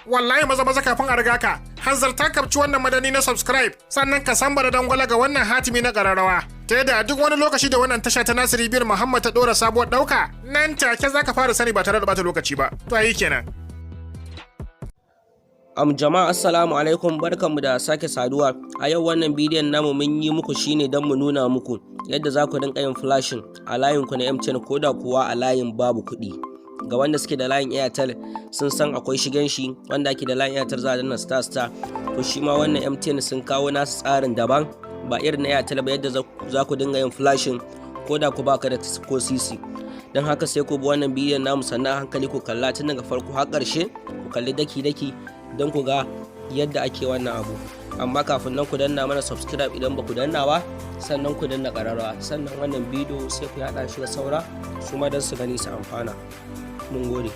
Wallahi maza maza kafin a riga ka. Hanzarta kabci wannan madani na subscribe, sannan ka samba da dangwala ga wannan hatimi na ƙararrawa. Ta yadda a duk wani lokaci da wannan tasha ta Nasiri Bir Muhammad ta ɗora sabuwar ɗauka, nan take za ka fara sani ba tare da bata lokaci ba. To ayi kenan. Jama'a, assalamu alaikum, barkanmu da sake saduwa. A yau wannan bidiyon namu mun yi muku shine don mu nuna muku yadda za ku rinka yin flashing a layin ku na MTN ko da kuwa a layin babu kuɗi. Ga wanda suke da layin Airtel sun san akwai shigen shi, wanda ake da layin Airtel za a danna star star. To, shi ma wannan MTN sun kawo nasu tsarin daban, ba irin na Airtel ba, yadda za ku dinga yin flashing ko da ku baka da ko sisi. Don haka sai ku bi wannan bidiyon namu sannan hankali, ku kalla tun daga farko har ƙarshe, ku kalli daki-daki don ku ga yadda ake wannan abu. Amma kafin nan, ku danna mana subscribe idan ba ku danna ba, sannan ku danna ƙararrawa, sannan wannan bidiyo sai ku yaɗa shi da saura su ma don su gani su amfana. Mun gode.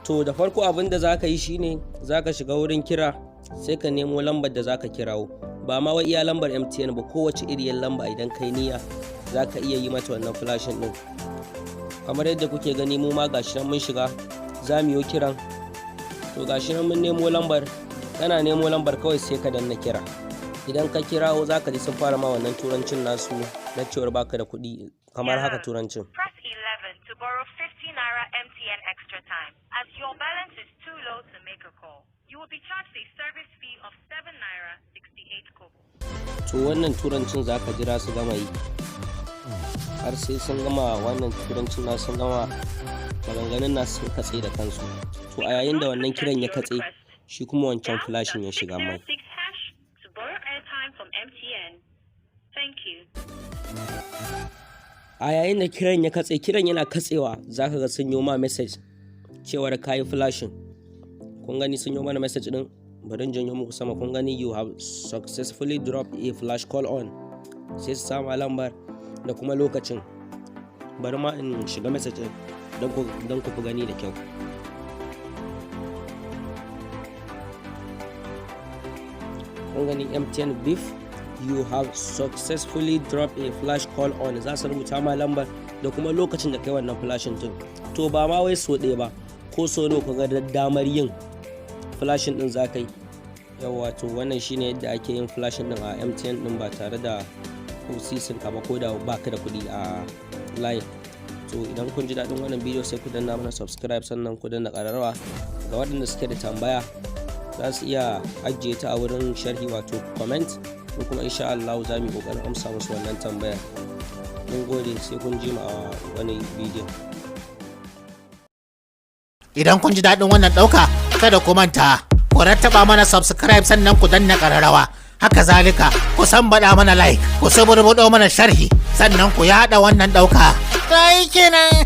To da farko abin da za ka yi shine za ka shiga wurin kira, sai ka nemo lambar da za ka kirawo. Ba ma wai iya lambar MTN ba, kowace iriyar lamba idan kai niyya za ka iya yi mata wannan flashing din. Kamar yadda kuke gani, mu ma gashi nan mun shiga za mu yi kiran. To, gashi nan mun nemo lambar. Kana nemo lambar kawai sai ka danna kira. Idan ka kirawo, za ka ji sun fara ma wannan turancin nasu na cewar baka da kuɗi, kamar haka turancin. Press 11 to borrow 50 naira MTN extra time. As your balance is too low to make a call, you will be charged a service fee of 7 naira 68 kobo. To, wannan turancin za ka jira su gama yi, har sai sun gama wannan turancin na, sun gama maganganun nasu, sun katse da kansu. To, a yayin da wannan kiran ya katse, shi kuma wancan flashing ya shiga mai. 606 hash to borrow airtime from MTN. Thank you. A yayin da kiran ya katse, kiran yana katsewa za ka ga sun yi ma message cewar kayi flashing. Kun gani, sun yi mana message din. Bari in janyo muku sama. Kun gani, "You have successfully dropped a flash call on", sai su sama lambar da kuma lokacin. Bari ma in shiga message din don ku fi gani da kyau. Kun gani, "MTN beef, you have successfully dropped a flash call on". Za su rubuta ma lambar da kuma lokacin da kai wannan flashing din. To, ba ma wai so ɗaya ba, ko so nawa ku ga damar yin flashing din za ka yi. Yawa, to wannan shine yadda ake yin flashing din a MTN din ba tare da ko sisin ka ba, ko da baka da kuɗi a line. To, idan kun ji daɗin wannan bidiyo, sai ku danna mana subscribe, sannan ku danna ƙararrawa. Ga waɗanda suke da tambaya, za su iya ajiye ta a wurin sharhi, wato comment, ko kuma insha Allah za mu yi ƙoƙarin amsa musu wannan tambayar. Mun gode, sai kun ji mu a wani bidiyon. Idan kun ji daɗin wannan ɗauka, kada ku manta, ku rattaba mana subscribe, sannan ku danna ƙararrawa. Haka zalika, ku sambaɗa mana like, ku suburbuɗo mana sharhi, sannan ku yaɗa wannan ɗauka. Ta yi kenan.